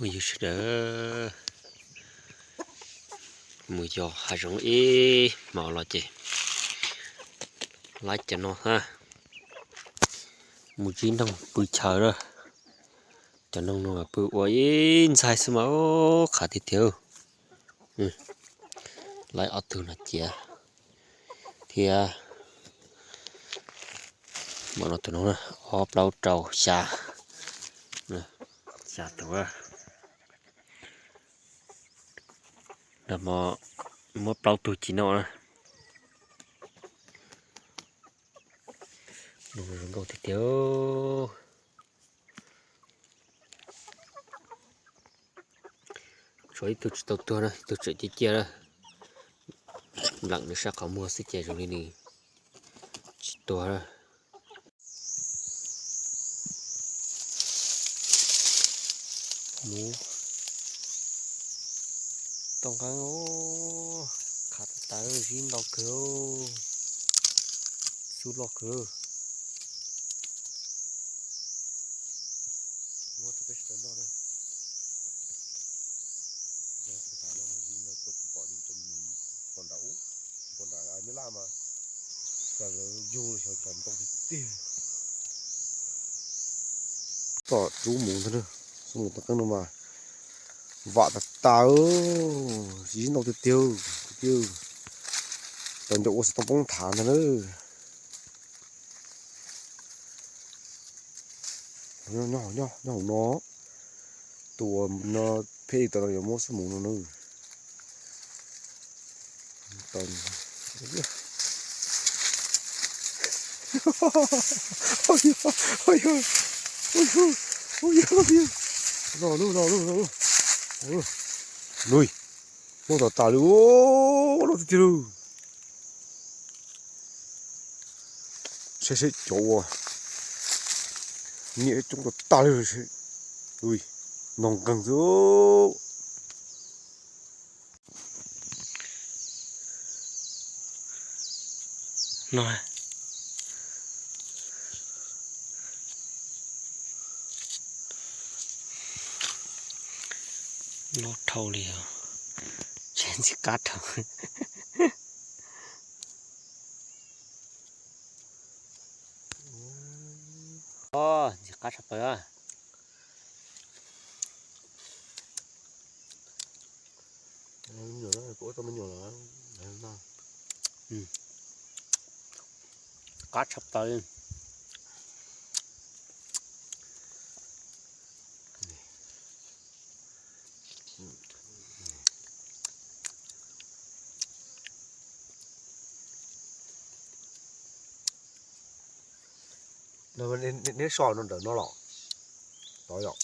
Mus yug sawv daws, mus yos hav zoov ib hmos los ces laib cov no ha, mus zib noog pw chaw lawm. Cov noog no pw ua ib ntxaig xwb mas qhav tiag tiag. Laib ob tug no cia thiab. Mam no tus no ob plaub rau xya, xya tus. Muab plaub tug ci noj na. Zoo nkauj tiag tiag. Tshuav ib tug tsis tau tuag na, ib tug tseem ciaj ciaj na. Npleem nws sab qhov muag xwb ces zoo li nws tsis tuag na. Mus tau nqeeb, qhav tas tas, zib ntau kawg, xub loj kawg. Muab rau peb sawv daws noj na. Pom nram ub, pom nram nyab laj mas, cas lawv yug los xyov cas ntau tiag tiag. Tom rub mus ntag, xub mus tom qeej no mas vam tas tas, zib ntau tiag tiag, tiag tiag. Cov ncauj ua xov tooj poob thav ntag na. Nyob hauv no, tus uas no phem li tau no yuav muab xub mus no na. Los lug, los lug, los lug. Ui, muaj tas tas li, loj tiag tiag li. Saib seb cov uas niam coob tas tas li. Ui, no nqeeg xwb. No, loj dhau li os, tsis ntxim qab dhau. Ntxim qab tshaj plaws. Qab tshaj plaws. Neb so no ntawm no los tod yom?